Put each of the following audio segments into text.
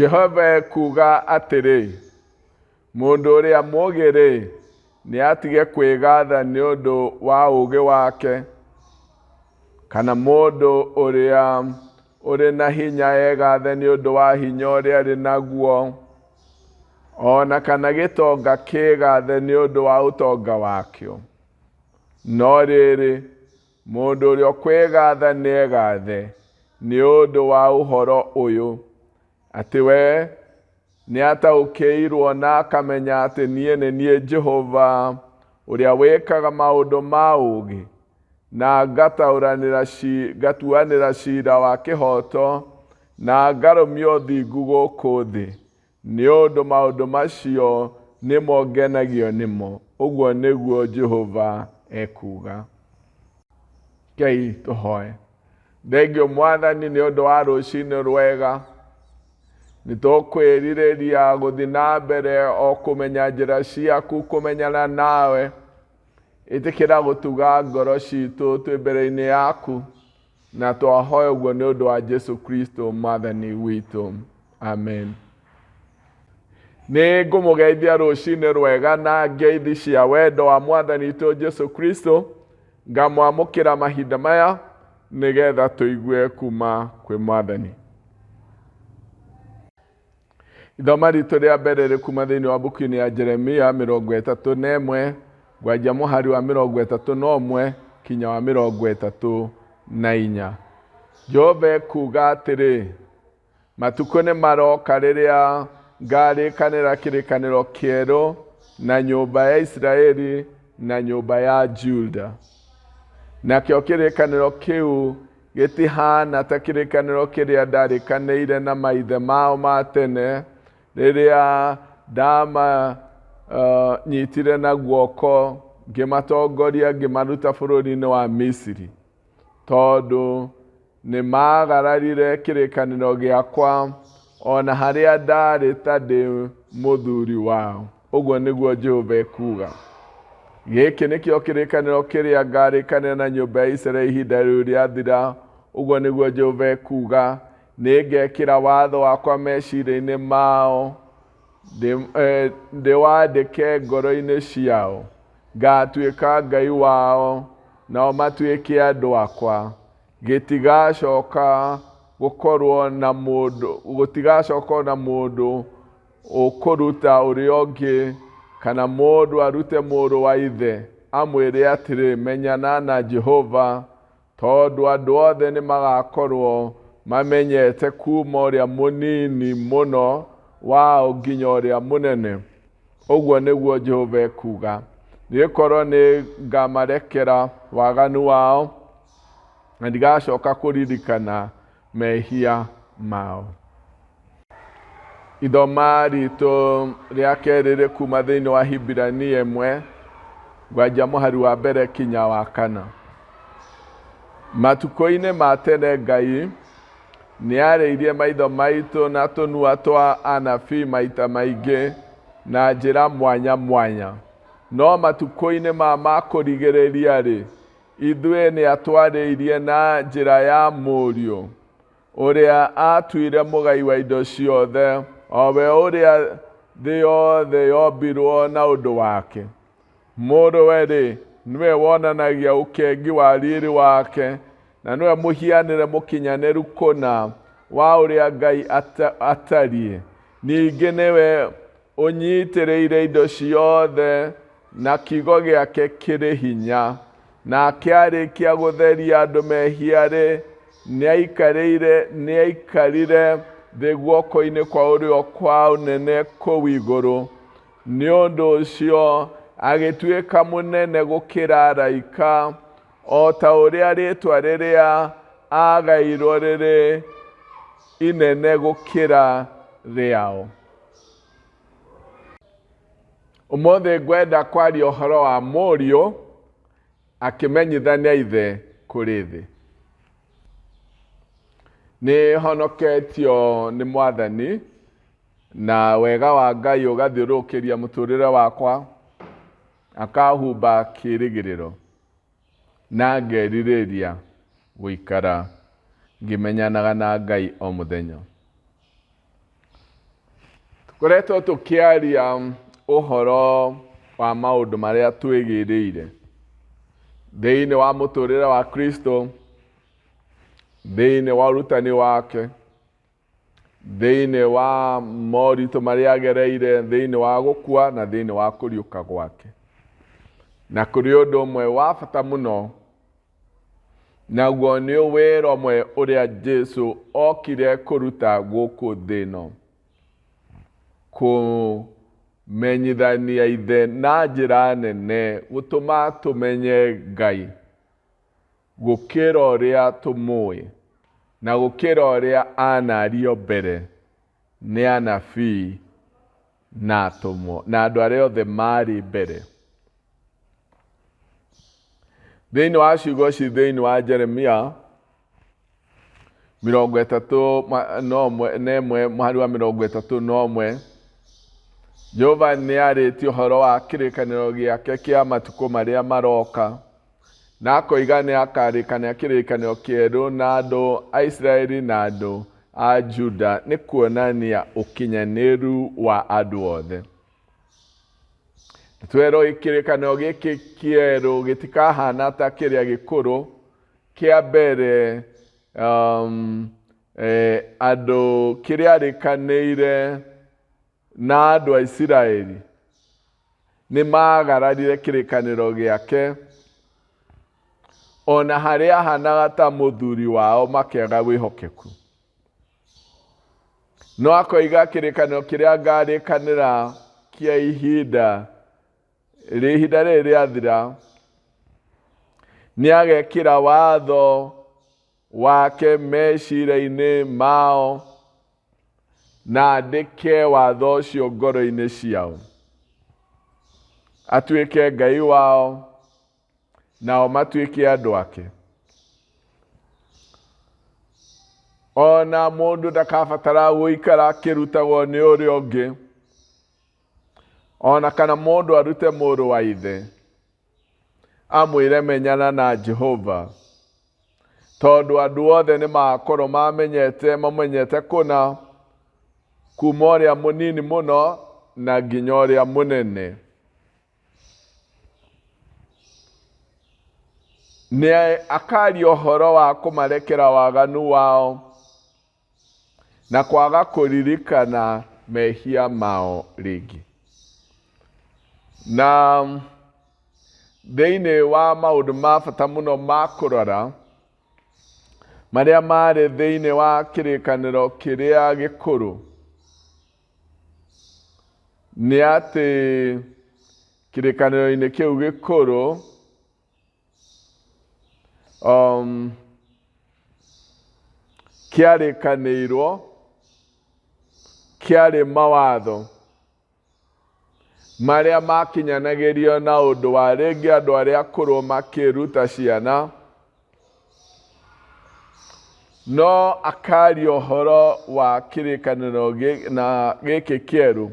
Jehova ekuuga atĩrĩ, Mũndũ ũrĩa mũũgĩ-rĩ, nĩatige kwĩgatha nĩ ũndũ wa ũũgĩ wake, kana mũndũ ũrĩa ũrĩ na hinya egathe nĩ ũndũ wa hinya ũrĩa arĩ naguo, o na kana gĩtonga kĩĩgathe nĩ ũndũ wa ũtonga wakĩo. No rĩrĩ, mũndũ ũrĩa ũkwĩgatha nĩegathe nĩ ũndũ wa ũhoro ũyũ, atĩ we nĩataũkĩirwo na akamenya atĩ niĩ nĩ niĩ Jehova ũrĩa wĩkaga maũndũ ma ũũgĩ, na ngataũranĩra ngatuanĩra ciira wa kĩhooto, na ngarũmia ũthingu gũkũ thĩ, nĩ ũndũ maũndũ macio nĩmo ngenagio nĩmo, ũguo nĩguo Jehova ekuuga. Ngai tũhoe. Thengio Mwathani nĩ ũndũ wa rũcinĩ rwega. Nĩ tũkwĩrirĩria gũthiĩ na mbere o kũmenya njĩra ciaku, kũmenyana nawe. Ĩtĩkĩra gũtuga ngoro citũ twĩ mbere-inĩ yaku, na twahoya ũguo nĩ ũndũ wa Jesu Kristo Mwathani witũ. Amen. Nĩ ngũmũgeithia rũcinĩ rwega na ngeithi cia wendo wa Mwathani witũ Jesu Kristo. Ngamwamũkĩra mahinda maya nĩgetha tũigue kuma kwĩ Mwathani. Ithoma ritũ rĩa mbere rĩ kuma thĩinĩ wa mbuku-inĩ ya Jeremia 31 ngwanjia mũhari wa 31 kinya wa 34. Jehova ekuuga atĩrĩ, Matukũ nĩ maroka rĩrĩa ngarĩkanĩra kĩrĩkanĩro kĩerũ na nyũmba ya Isiraeli na nyũmba ya Juda. Nakĩo kĩrĩkanĩro kĩu gĩtihaana ta kĩrĩkanĩro kĩrĩa ndarĩkanĩire na maithe mao ma tene rĩrĩa ndamanyitire na guoko ngĩmatongoria ngĩmaruta bũrũri-inĩ wa Misiri, tondũ nĩ maagararire kĩrĩkanĩro gĩakwa o na harĩa ndaarĩ ta ndĩ mũthuri wao, ũguo nĩguo Jehova ekuuga. Gĩkĩ nĩkĩo kĩrĩkanĩro kĩrĩa ngaarĩkanĩra na nyũmba ya Isiraeli ihinda rĩu rĩathira, ũguo nĩguo Jehova ekuuga. Nĩ ngekĩra watho wakwa meciria-inĩ mao, ndĩwandĩke ngoro-inĩ ciao. Ngaatuĩka Ngai wao, nao matuĩke andũ akwa. Gĩtigacoka gũkorwo na mũndũ, gũtigacoka na mũndũ ũkũruta ũrĩa ũngĩ, kana mũndũ arute mũrũ wa ithe, amwĩre atĩrĩ, 'Menyana na Jehova, tondũ andũ othe nĩ magakorwo mamenyete kuuma ũrĩa mũnini mũno wao nginya ũrĩa mũnene. Ũguo nĩguo Jehova ekuuga. Nĩgũkorwo nĩ ngamarekera waganu wao, na ndigacoka kũririkana mehia mao. Ithoma ritũ rĩa kerĩ rĩ kuma thĩinĩ wa Hibirania 1 ngwanjia mũhari wa mbere kinya wa kana. Matukũ-inĩ ma tene Ngai nĩ arĩirie maitho maitũ na tũnua twa anabii maita maingĩ na njĩra mwanya mwanya. No matukũ-inĩ ma ma kũrigĩrĩria-rĩ, ithuĩ nĩ atwarĩirie na njĩra ya Mũriũ, ũrĩa aatuire mũgai wa indo ciothe, o we ũrĩa thĩ yothe yombirwo na ũndũ wake. Mũrũwe-rĩ, nĩwe wonanagia ũkengi wa riri wake, na nĩwe mũhianĩre mũkinyanĩru kũna wa ũrĩa Ngai atariĩ. Ningĩ nĩwe ũnyitĩrĩire indo ciothe na kiugo gĩake kĩrĩ hinya. Nake arĩkia gũtheria andũ mehia-rĩ, nĩaikarĩire nĩaikarire thĩ guoko-inĩ kwa ũrĩo kwa ũnene kũu igũrũ. Nĩ ũndũ ũcio agĩtuĩka mũnene gũkĩra araika, o ta ũrĩa rĩĩtwa rĩrĩa aagaĩirwo rĩrĩ inene gũkĩra rĩao. Ũmũthĩ ngwenda kwaria ũhoro wa mũriũ akĩmenyithania ithe kũrĩ thĩ. Nĩ honoketio nĩ Mwathani na wega wa Ngai ũgathiũrũrũkĩria mũtũrĩre wakwa, akahumba kĩrĩgĩrĩro na ngerirĩria gũikara ngĩmenyanaga na Ngai o mũthenya. Ngoretwo tũkĩaria ũhoro wa maũndũ marĩa twĩgĩrĩire thĩinĩ wa mũtũrĩre wa Kristo, thĩinĩ wa ũrutani wake, thĩinĩ wa moritũ marĩa agereire, thĩinĩ wa gũkua na thĩinĩ wa kũriũka gwake. Na kũrĩ ũndũ ũmwe wa bata mũno, naguo nĩ wĩra ũmwe ũrĩa Jesu okire kũruta gũkũ thĩ ĩno, kũmenyithania ithe na njĩra nene, gũtũma tũmenye Ngai gũkĩra ũrĩa tũmũĩ na gũkĩra ũrĩa anario mbere nĩ anabii na atũmwo na andũ arĩa othe marĩ mbere. Thĩinĩ wa ciugo ici thĩinĩ wa Jeremia 31 mũhari wa 31, Jehova nĩ arĩtie ũhoro wa kĩrĩkanĩro gĩake kĩa matukũ marĩa maroka, na akoiga nĩ akarĩkanĩra kĩrĩkanĩro kĩerũ na andũ a Isiraeli na andũ a Juda, nĩ kuonania ũkinyanĩru wa andũ othe. Twerwo kĩrĩkanĩro gĩkĩ kĩerũ gĩtikahana ta kĩrĩa gĩkũrũ kĩa mbere, andũ kĩrĩa arĩkanĩire na andũ a Isiraeli nĩ magararire kĩrĩkanĩro gĩake, ona harĩa ahanaga ta mũthuri wao makĩaga wĩhokeku. No akoiga kĩrĩkanĩro kĩrĩa ngarĩkanĩra kĩa ihinda ihinda rĩrĩ rĩathira, nĩ agekĩra watho wake meciria-inĩ mao na andĩke watho ũcio ngoro-inĩ ciao, atuĩke Ngai wao nao matuĩke andũ ake. Ona mũndũ ndakabatara gũikara akĩrutagwo nĩ ũrĩa ũngĩ, ona kana mũndũ arute mũrũ wa ithe amwĩre menyana na Jehova, tondũ andũ othe nĩ makorwo mamenyete kũna, kuma ũrĩa mũnini mũno na nginya ũrĩa mũnene. Nĩ akaria ũhoro wa kũmarekera waganu wao na kwaga kũririkana mehia mao rĩngĩ. Na thĩinĩ wa maũndũ ma bata mũno ma kũrora marĩa marĩ thĩinĩ wa kĩrĩkanĩro kĩrĩa gĩkũrũ, nĩ atĩ kĩrĩkanĩro-inĩ kĩu gĩkũrũ, kĩarĩkanĩirwo kĩarĩ mawatho marĩa makinyanagĩrio na ũndũ wa rĩngĩ andũ arĩa akũrũ makĩruta ciana, no akaria ũhoro wa kĩrĩkanĩro na gĩkĩ kĩerũ,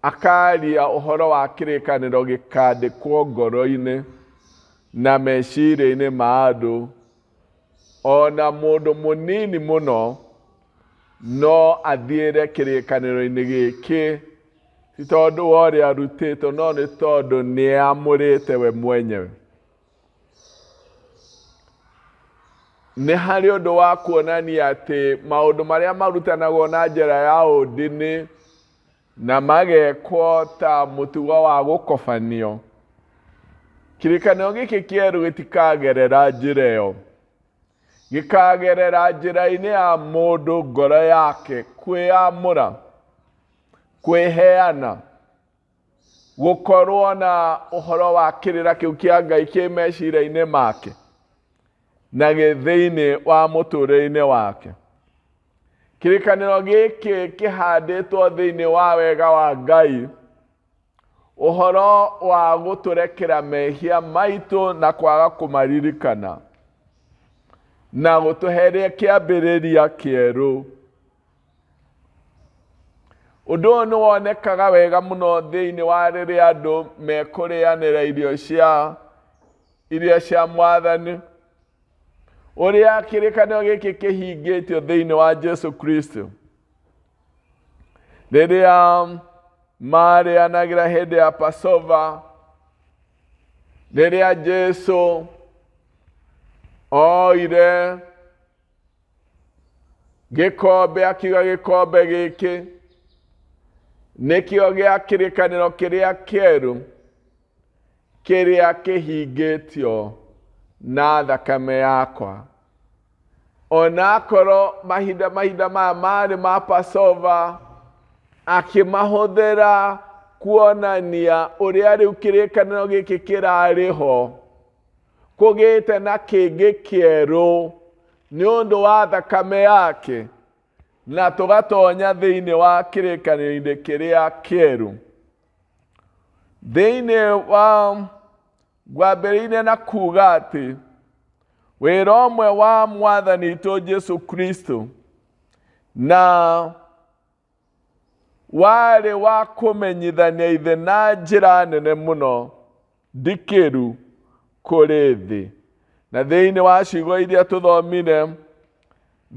akaria ũhoro wa kĩrĩkanĩro gĩkandĩkwo ngoro-inĩ na meciria-inĩ ma andũ, ona mũndũ mũnini mũno no athiĩre kĩrĩkanĩro-inĩ gĩkĩ, ti tondũ wa ũrĩa arutĩtwo, no nĩ tondũ nĩ amũrĩte we mwenyewe. Nĩ harĩ ũndũ wa kuonania atĩ maũndũ marĩa marutanagwo na njĩra ya ũndini na magekwo ta mũtugo wa gũkobanio, kĩrĩkanĩro gĩkĩ kĩerũ gĩtikagerera njĩra ĩyo. Gĩkagerera njĩra-inĩ ya mũndũ ngoro yake kwĩyamũra, kwĩheana, gũkorwo na ũhoro wa kĩrĩra kĩu kĩa Ngai kĩ meciria-inĩ make na gĩ thĩinĩ wa mũtũrĩre-inĩ wake. Kĩrĩkanĩro gĩkĩ kĩhandĩtwo thĩinĩ wa wega wa Ngai, ũhoro wa gũtũrekera mehia maitũ na kwaga kũmaririkana na gũtũheria kĩambĩrĩria kĩerũ. Ũndũ ũyũ nĩ wonekaga wega mũno thĩinĩ wa rĩrĩa andũ mekũrĩanĩra irio cia Mwathani, ũrĩa kĩrĩkanĩro gĩkĩ kĩhingĩtio thĩinĩ wa Jesu Kristo. Rĩrĩa marĩanagĩra hĩndĩ ya Passover, rĩrĩa Jesu oire gĩkombe akiuga gĩkombe gĩkĩ nĩkĩo gĩa kĩrĩkanĩro kĩrĩa kĩerũ kĩrĩa kĩhingĩtio na thakame yakwa. Onakorwo mahinda mahinda maya marĩ ma Passover, akĩmahũthĩra kuonania ũrĩa rĩu kĩrĩkanĩro gĩkĩ kĩrarĩ ho, kũgĩte na kĩngĩ kĩerũ nĩ ũndũ wa thakame yake, na tũgatonya thĩinĩ wa kĩrĩkanĩro-inĩ kĩrĩa kĩerũ. Thĩinĩ wa ngwambĩrĩirie na kuga atĩ wĩra ũmwe wa mwathani witũ Jesu Kristo na warĩ wa kũmenyithania ithe na njĩra nene mũno ndikĩru kũrĩ thĩ. Na thĩinĩ wa ciugo iria tũthomire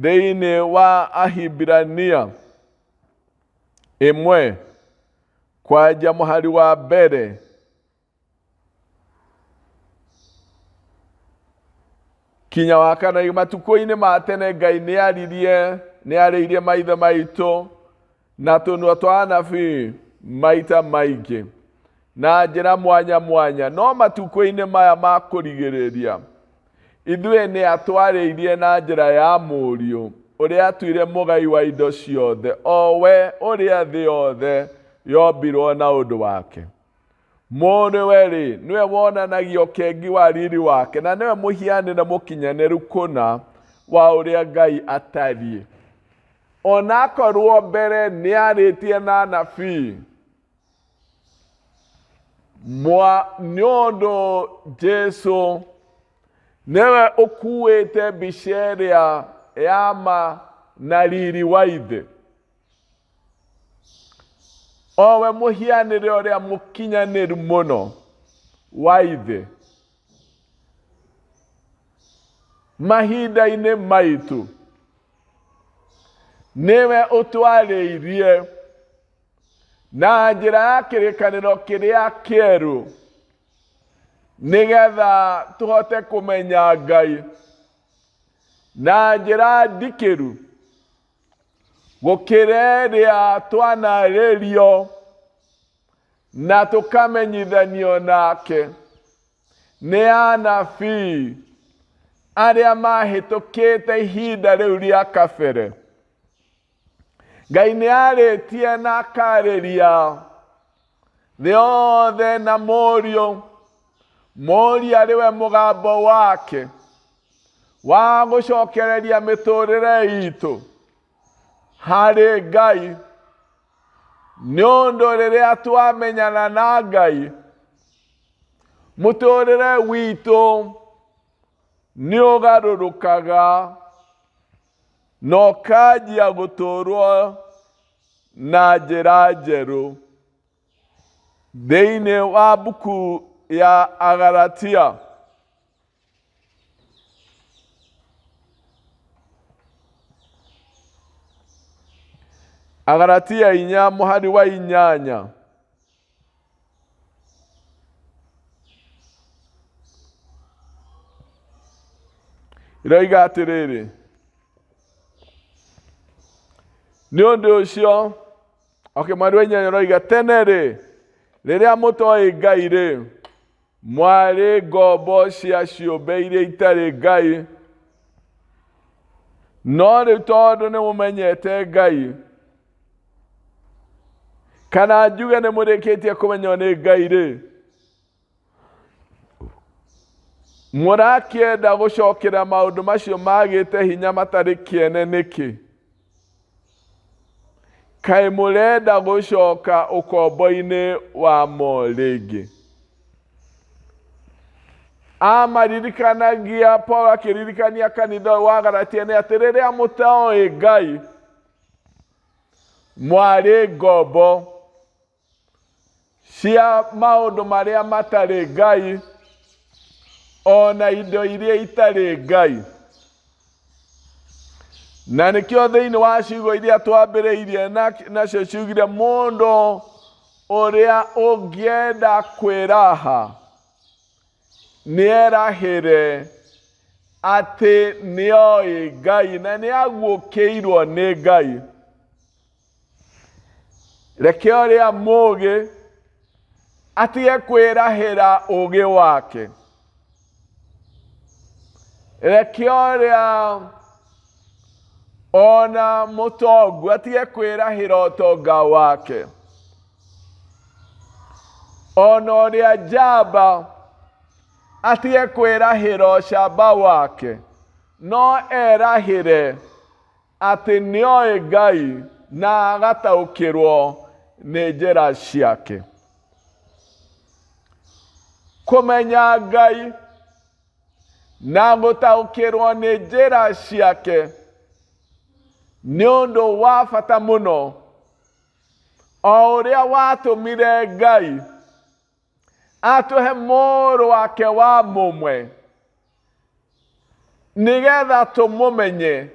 thĩinĩ wa Ahibirania 1 kwanjia mũhari wa mbere kinya wa kana, matukũ-inĩ ma tene Ngai nĩaririe, nĩarĩirie maithe maitũ na tũnua twa anabii maita maingĩ na njĩra mwanya mwanya, no matukũ-inĩ maya ma kũrigĩrĩria ithuĩ nĩ atwarĩirie na njĩra ya mũriũ ũrĩa atuire mũgai wa indo ciothe, o we ũrĩa thĩ yothe yombirwo na ũndũ wake. Mũrĩwe-rĩ, nĩwe wonanagia ũkengi wa riri wake, na nĩwe mũhianĩre mũkinyanĩru kũna wa ũrĩa Ngai atariĩ. Onakorwo mbere nĩarĩtie na anabii, mwa nĩ ũndũ Jesu nĩwe ũkuĩte mbica ĩrĩa ya ma na riri wa ithe. Owe mũhianĩre ũrĩa mũkinyanĩru mũno wa ithe. Mahinda-inĩ maitũ nĩwe ũtwarĩirie na njĩra ya kĩrĩkanĩro kĩrĩa kĩerũ, nĩgetha tũhote kũmenya Ngai na njĩra ndikĩru gũkĩra ĩrĩa twanarĩrio na tũkamenyithanio nake nĩ anabii arĩa mahĩtũkĩte ihinda rĩu rĩa kabere. Ngai nĩ arĩtie na akarĩria thĩ yothe na mũriũ, mũriũ arĩ we mũgambo wake wa gũcokereria mĩtũrĩre itũ harĩ Ngai, nĩ ũndũ rĩrĩa twamenyana na Ngai, mũtũrĩre witũ nĩ ũgarũrũkaga na ũkanjia gũtũrwo na njĩra njerũ. Thĩinĩ wa mbuku ya Agalatia Agalatia 4 mũhari wa 8, iroiga atĩrĩrĩ, nĩ ũndũ ũcio, okay, mũhari wa 8 ũroiga, tene rĩ, rĩrĩa mũtoĩ Ngai rĩ, mwarĩ ngombo cia ciũmbe iria itarĩ Ngai, no rĩu tondũ nĩ mũmenyete Ngai, kana njuge nĩ mũrĩkĩtie kũmenywo nĩ Ngai rĩ, mũrakĩenda gũcokera maũndũ macio magĩte hinya matarĩ kĩene nĩkĩ? Kaĩ mũrenda gũcoka ũkombo-inĩ wamo rĩngĩ? Amaririkanagia, Paulo akĩririkania kanitha ũyũ wa Galatia nĩ atĩ rĩrĩa mũtoĩ Ngai, mwarĩ ngombo cia maũndũ marĩa matarĩ Ngai, ona indo iria itarĩ Ngai. Na nĩkĩo thĩinĩ wa ciugo iria twambĩrĩirie nacio ciugire mũndũ ũrĩa ũngĩenda kwĩraha nĩerahĩre atĩ nĩoĩ Ngai na nĩaguũkĩirwo nĩ Ngai. Reke ũrĩa mũũgĩ atige kwĩrahĩra ũũgĩ wake. Reke ũrĩa ona mũtongu atige kwĩrahĩra ũtonga wake. Ona ũrĩa njamba atige kwĩrahĩra ũcamba wake, no erahĩre atĩ nĩoĩ Ngai na agataũkĩrwo nĩ njĩra ciake. Kũmenya Ngai na gũtaũkĩrwo nĩ njĩra ciake nĩ ũndũ wa bata mũno, o ũrĩa watũmire Ngai atũhe mũrũ wake wa mũmwe nĩgetha tũmũmenye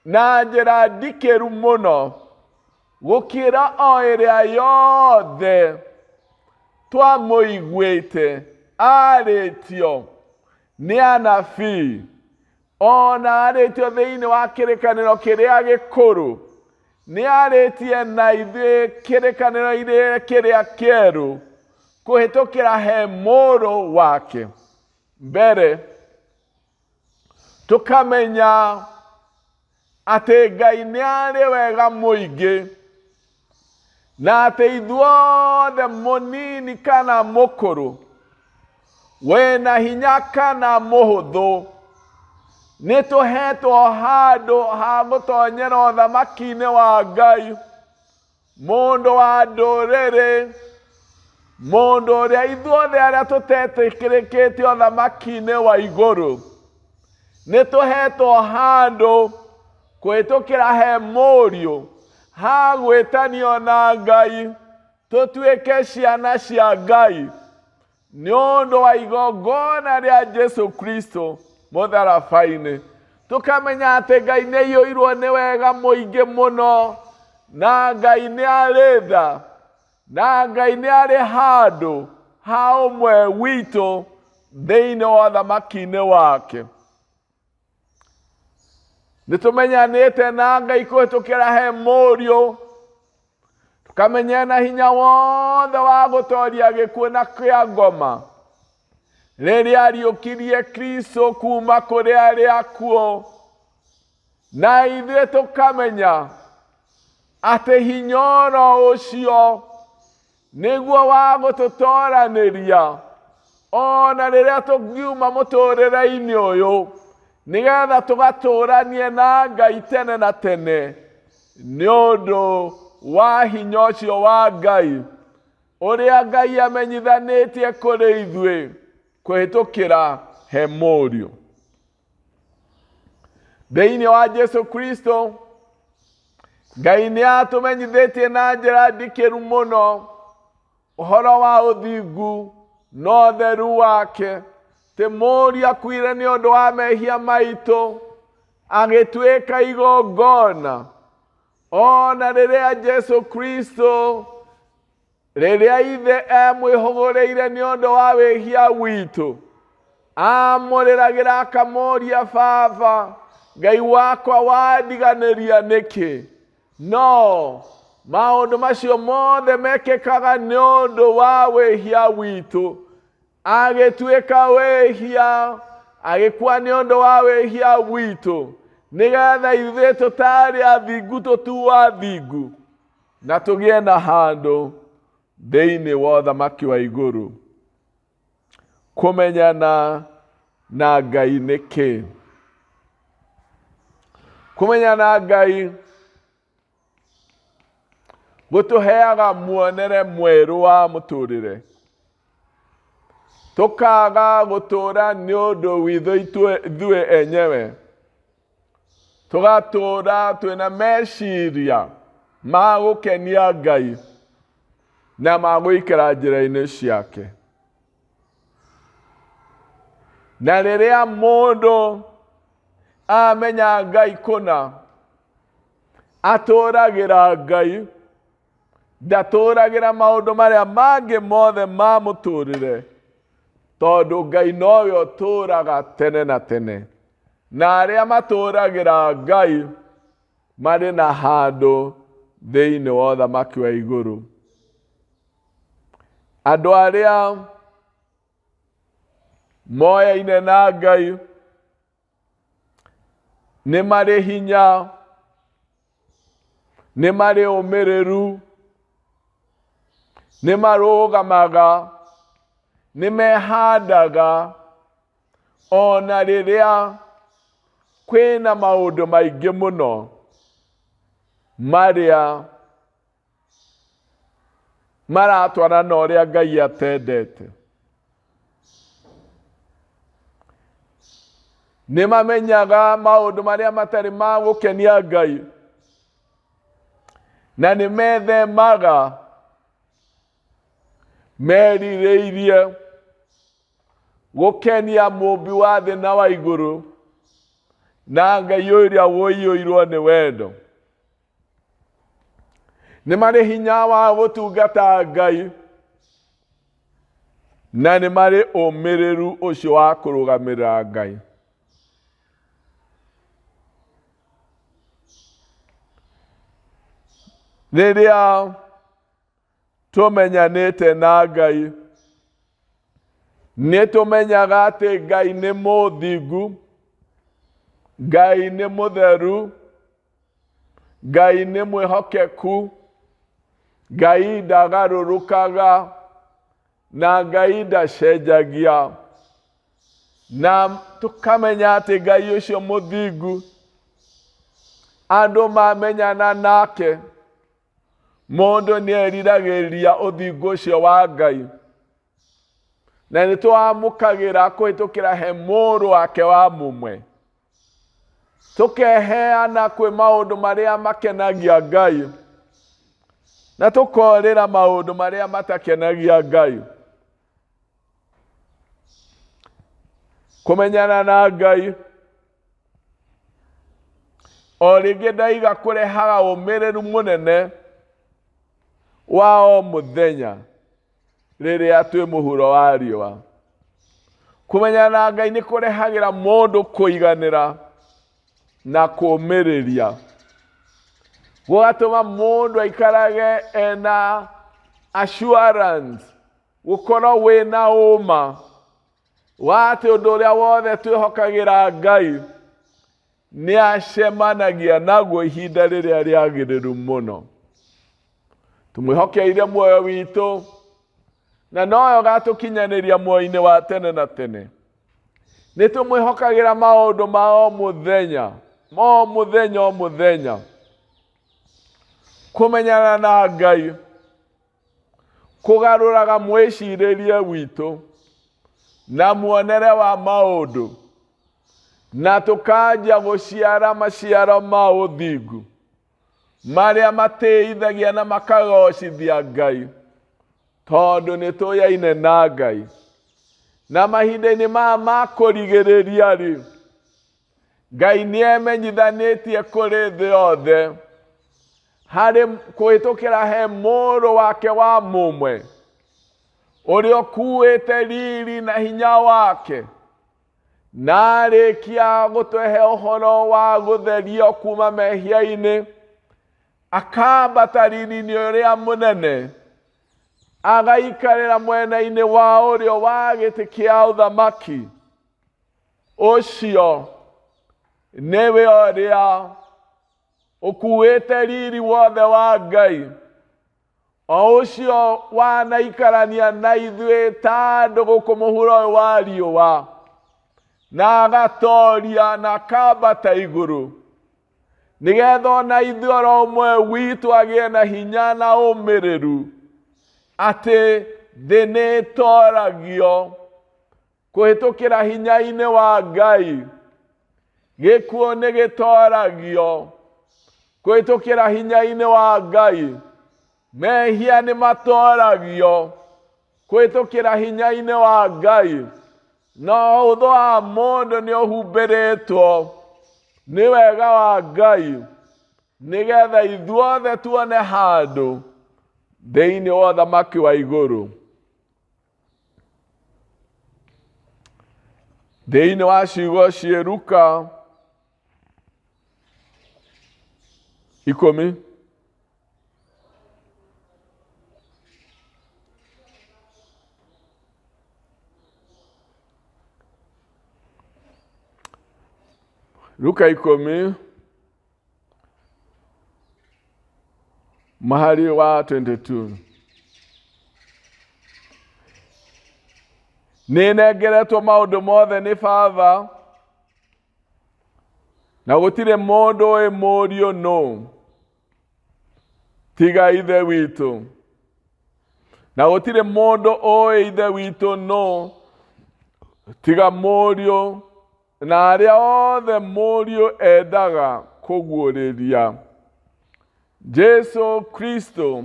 na njĩra ndikĩru mũno gũkĩra o ĩrĩa yothe twamũiguĩte arĩtio nĩ anabii ona arĩtio thĩinĩ wa kĩrĩkanĩro kĩrĩa gĩkũrũ nĩ arĩtie na ithuĩ kĩrĩkanĩro-inĩ kĩrĩa kĩerũ kũhĩtũkĩra he mũrũ wake. Mbere tũkamenya atĩ Ngai nĩ arĩ wega mũingĩ na atĩ ithuothe mũnini kana mũkũrũ, wĩna hinya kana mũhũthũ, nĩ tũhetwo handũ ha gũtonyera ũthamaki-inĩ wa Ngai. Mũndũ wa ndũrĩrĩ, mũndũ ũrĩa ithuothe arĩa tũtetĩkĩrĩkĩte ũthamaki-inĩ wa igũrũ, nĩ tũhetwo handũ kũhĩtũkĩra he mũriũ ha gwĩtanio na Ngai, tũtuĩke ciana cia Ngai nĩ ũndũ wa igongona rĩa Jesu Kristo mũtharaba-inĩ. Tũkamenya atĩ Ngai nĩ aiyũirwo nĩ wega mũingĩ mũno, na Ngai nĩ arĩ tha, na Ngai nĩ arĩ handũ ha ũmwe witũ thĩinĩ wa ũthamaki-inĩ wake. Nĩ tũmenyanĩte na Ngai kũhĩtũkĩra he mũriũ, tũkamenya na hinya wothe wa gũtoria gĩkuũ na kĩa ngoma, rĩrĩa ariũkirie Kristo kuma kũrĩ arĩa akuũ, na ithuĩ tũkamenya atĩ hinya oro ũcio nĩguo wa gũtũtoranĩria ona rĩrĩa tũngiuma mũtũrĩre-inĩ ũyũ, nĩgetha tũgatũranie na Ngai tene na tene nĩ ũndũ wa hinya ũcio wa Ngai ũrĩa Ngai amenyithanĩtie kũrĩ ithuĩ kũhĩtũkĩra he mũriũ. Thĩinĩ wa Jesu Kristo, Ngai nĩ atũmenyithĩtie na njĩra ndikĩru mũno ũhoro wa ũthingu na ũtheru wake, atĩ mũriũ akuire nĩ ũndũ wa mehia maitũ, agĩtuĩka igongona. Ona rĩrĩa Jesu Kristo, rĩrĩa ithe emwĩhũgũrĩire nĩ ũndũ wa wĩhia witũ, amũrĩragĩra akamũria, Baba, Ngai wakwa, wandiganĩria nĩkĩ? No maũndũ macio mothe mekĩkaga nĩ ũndũ wa wĩhia witũ. Agĩtuĩka wĩhia, agĩkua nĩ ũndũ wa wĩhia witũ, nĩgetha ithuĩ tũtarĩ athingu tũtuo athingu, na tũgĩe na handũ thĩinĩ wa ũthamaki wa igũrũ. Kũmenyana na Ngai nĩ kĩ? Kũmenyana na Ngai gũtũheaga muonere mwerũ wa mũtũrĩre, tũkaga gũtũra nĩ ũndũ witũ ithuĩ enyewe, tũgatũra twĩna meciria ma gũkenia Ngai na ma gũikara njĩra-inĩ ciake. Na rĩrĩa mũndũ amenya Ngai kũna, Atũragĩra Ngai, ndatũragĩra maũndũ marĩa mangĩ mothe ma mũtũrĩre, tondũ Ngai nowe ũtũraga tene na tene. Na arĩa matũragĩra Ngai marĩ na handũ thĩinĩ wa ũthamaki wa igũrũ. Andũ arĩa moyaine na Ngai nĩ marĩ hinya, nĩ marĩ ũmĩrĩru, nĩ marũgamaga, nĩ mehandaga ona rĩrĩa kwĩna maũndũ maingĩ mũno marĩa maratwarana na ũrĩa Ngai atendete. Nĩ mamenyaga maũndũ marĩa matarĩ ma gũkenia Ngai na nĩ methemaga merirĩirie gũkenia mũmbi wa thĩ na wa igũrũ na Ngai ũrĩa ũiyũirwo nĩ wendo. Nĩ marĩ hinya wa gũtungata Ngai na nĩ marĩ ũmĩrĩru ũcio wa kũrũgamĩrĩra Ngai. Rĩrĩa tũmenyanĩte na Ngai, nĩ tũmenyaga atĩ Ngai nĩ mũthingu, Ngai nĩ mũtheru, Ngai nĩ mwĩhokeku, Ngai ndagarũrũkaga, na Ngai ndacenjagia. Na tũkamenya atĩ Ngai ũcio mũthingu, andũ mamenyana nake, mũndũ nĩ eriragĩria ũthingu ũcio wa Ngai. Na nĩ tũamũkagĩra kũhĩtũkĩra he mũrũ wake wa mũmwe. Tũkeheana kwĩ maũndũ marĩa makenagia Ngai na tũkorĩra maũndũ marĩa matakenagia Ngai. Kũmenyana na Ngai o rĩngĩ ndaiga kũrehaga ũmĩrĩru mũnene wa o mũthenya rĩrĩa twĩ mũhuro wa riũa. Kũmenyana na Ngai nĩ kũrehagĩra mũndũ kũiganĩra na kũũmĩrĩria. Gũgatũma mũndũ aikarage ena assurance, gũkorwo wĩna ũma wa atĩ ũndũ ũrĩa wothe twĩhokagĩra Ngai nĩ acemanagia naguo ihinda rĩrĩa rĩagĩrĩru mũno. Tũmwĩhokeire muoyo witũ na nowe ũgatũkinyanĩria muoyo-inĩ wa tene na tene. Nĩ tũmwĩhokagĩra maũndũ ma o mũthenya, ma o mũthenya o mũthenya. Kũmenyana na Ngai kũgarũraga mwĩcirĩrie witũ na muonere wa maũndũ na tũkanjia gũciara maciaro ma ũthingu marĩa matĩithagia na makagocithia Ngai, tondũ nĩ tũyaine na Ngai. Na mahinda-inĩ maya ma kũrigĩrĩria-rĩ, Ngai nĩ emenyithanĩtie kũrĩ thĩ yothe harĩ kũhĩtũkĩra he mũrũ wake wa mũmwe ũrĩa ũkuĩte riri na hinya wake na arĩkia gũtũhe ũhoro wa gũtherio kuma mehia-inĩ akambata riri-inĩ ũrĩa mũnene agaikarĩra mwena-inĩ wa ũrĩo wa gĩtĩ kĩa ũthamaki. Ũcio nĩwe ũrĩa ũkuĩte riri wothe wa Ngai, o ũcio wanaikarania na ithuĩ ta andũ gũkũ mũhuro ũyũ wa riũa, na agatoria na akambata igũrũ, nĩgetha ona ithuĩ oro ũmwe witũ agĩe na hinya na ũmĩrĩru atĩ thĩ nĩ ĩtoragio kũhĩtũkĩra hinya-inĩ wa Ngai. Gĩkuũ nĩ gĩtoragio kũhĩtũkĩra hinya-inĩ wa Ngai. Mehia nĩ matoragio kũhĩtũkĩra hinya-inĩ wa Ngai. Na ũthũ wa mũndũ nĩ ũhumbĩrĩtwo nĩ wega wa Ngai. Nĩgetha ithuothe tuone handũ thĩinĩ wa ũthamaki wa igũrũ. Thĩinĩ wa ciugo ciĩ Luka 10. Luka 10 mahali wa 22. Nĩ nengeretwo maũndũ mothe nĩ Baba, na gũtirĩ mũndũ ũĩ Mũriũ nũ tiga Ithe witũ, na gũtirĩ mũndũ ũĩ Ithe witũ nũ tiga Mũriũ na arĩa othe Mũriũ endaga kũguũrĩria. Jesu Kristo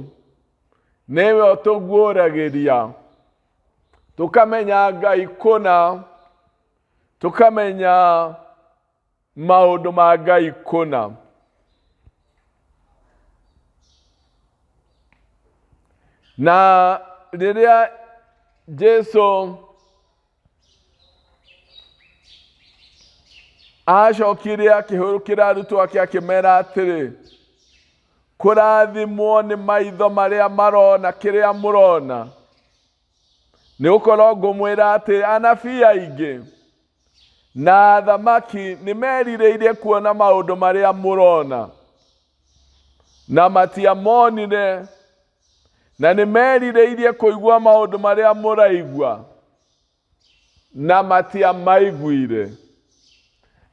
nĩwe ũtũguũragĩria, tũkamenya Ngai kũna, tũkamenya maũndũ ma Ngai kũna. Na rĩrĩa Jesu acokire akĩhũrũkĩra arutwo ake akĩmera atĩrĩ, kũrathimwo nĩ maitho marĩa marona kĩrĩa mũrona, nĩ gũkorwo ngũmwĩra atĩ anabii aingĩ na athamaki nĩ merirĩirie kuona maũndũ marĩa mũrona na matiamonire, na nĩ merirĩirie kũigua maũndũ marĩa mũraigua na matiamaiguire.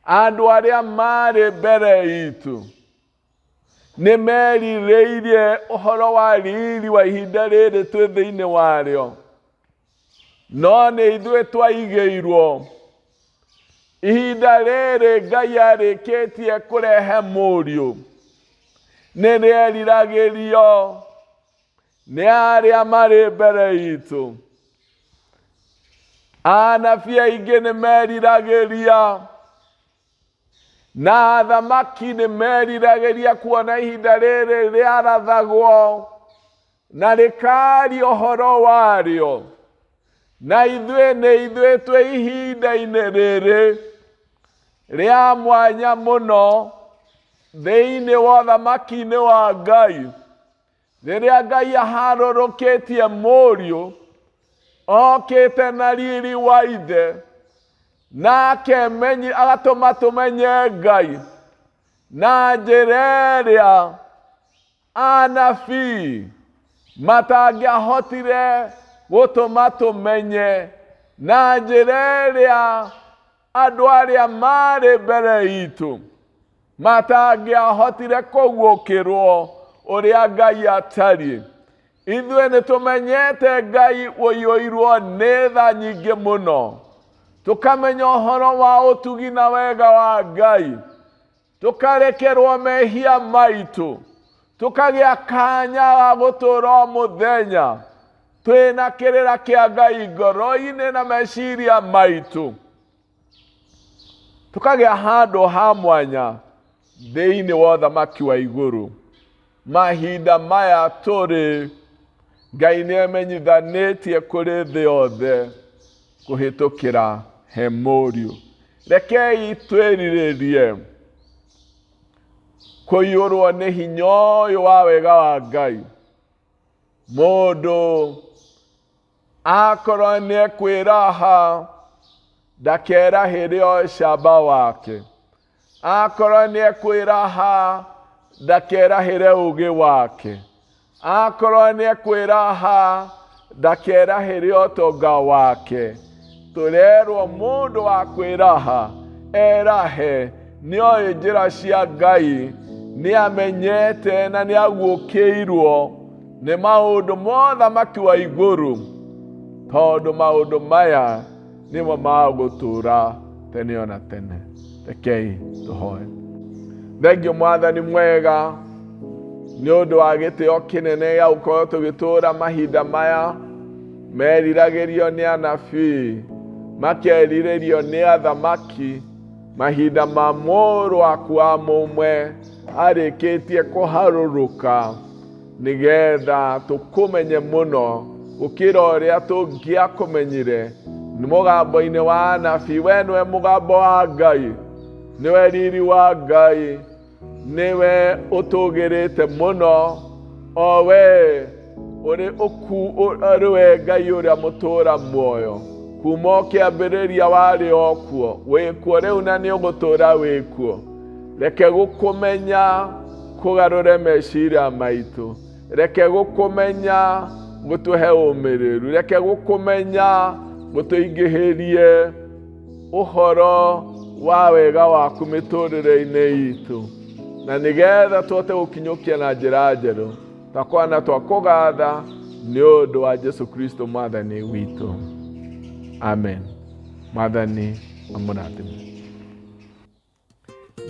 Andũ arĩa marĩ mbere itũ nĩ merirĩirie ũhoro wa riri wa ihinda rĩrĩ twĩ thĩinĩ warĩo, no nĩ ithuĩ twaigĩirwo ihinda rĩrĩ Ngai arĩkĩtie kũrehe Mũriũ. Nĩ rĩeriragĩrio nĩ arĩa marĩ mbere itũ. Anabii aingĩ nĩ meriragĩria, na athamaki nĩ meriragĩria kuona ihinda rĩrĩ rĩarathagwo na rĩkaria ũhoro warĩo. Na ithuĩ nĩ ithuĩ twĩ ihinda-inĩ rĩrĩ rĩa mwanya mũno thĩinĩ wa ũthamaki-inĩ wa Ngai, rĩrĩa Ngai aharũrũkĩtie Mũriũ okĩte na riri wa Ithe, na agatũma tũmenye Ngai na njĩra ĩrĩa anabii matangĩahotire gũtũma tũmenye, na njĩra ĩrĩa andũ arĩa marĩ mbere itũ matangĩahotire kũguũkĩrwo ũrĩa Ngai atariĩ. Ithuĩ nĩ tũmenyete Ngai ũiyũirwo nĩ tha nyingĩ mũno, tũkamenya ũhoro wa ũtugi na wega wa Ngai, tũkarekerwo mehia maitũ, tũkagĩa kanya ga gũtũũra o mũthenya twĩna kĩrĩra kĩa Ngai ngoro-inĩ na meciria maitũ, tũkagĩa handũ ha mwanya thĩinĩ wa ũthamaki wa igũrũ. Mahinda maya tũrĩ, Ngai nĩ emenyithanĩtie kũrĩ thĩ yothe kũhĩtũkĩra he Mũriũ. Rekei twĩrirĩrie kũiyũrwo nĩ hinya ũyũ wa wega wa Ngai. Mũndũ akorwo nĩ ekwĩraha, ndakerahĩre ũcamba wake. Akorwo nĩ ekwĩraha, ndakerahĩre ũũgĩ wake. Akorwo nĩ ekwĩraha, ndakerahĩre ũtonga wake. Tũrerwo mũndũ wa kwĩraha erahe nĩ oĩ njĩra cia Ngai, nĩ amenyete na nĩ aguũkĩirwo nĩ maũndũ ma ũthamaki wa igũrũ, tondũ maũndũ maya nĩmo magũtũũra tene ona tene. Rekei tũhoe. Thengio Mwathani mwega nĩ ũndũ wa gĩtĩo kĩnene gĩa gũkorwo tũgĩtũũra mahinda maya meriragĩrio nĩ anabii, makerirĩrio nĩ athamaki. Mahinda ma mũrũ waku wa mũmwe arĩkĩtie kũharũrũka nĩgetha tũkũmenye mũno gũkĩra ũrĩa tũngĩakũmenyire nĩ mũgambo-inĩ wa anabii. We nĩwe mũgambo wa Ngai, nĩwe riri wa Ngai, nĩwe ũtũgĩrĩte mũno, o we ũrĩ ũku ũrĩ we Ngai ũrĩa mũtũũra muoyo. Kuma o kĩambĩrĩria warĩ o kuo, wĩ kuo rĩu na nĩ ũgũtũũra wĩ kuo. Reke gũkũmenya kũgarũre meciria maitũ, reke gũkũmenya gũtũhe ũmĩrĩru, reke gũkũmenya gũtũingĩhĩrie ũhoro wa wega waku mĩtũrĩre-inĩ itũ, na nĩgetha tũhote gũkinyũkia na njĩra njerũ twakwana twakũgatha nĩ ũndũ wa Jesu Kristo mwathani witũ. Amen. Mwathani amũrathime.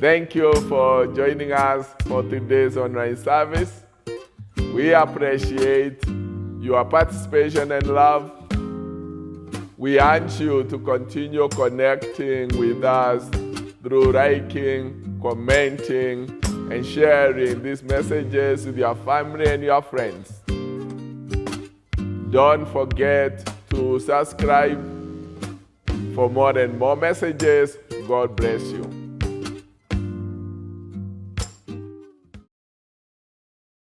Thank you for joining us for today's online service. We appreciate your participation and love. We urge you to continue connecting with us through liking, commenting, and sharing these messages with your family and your friends. Don't forget to subscribe for more and more messages. God bless you.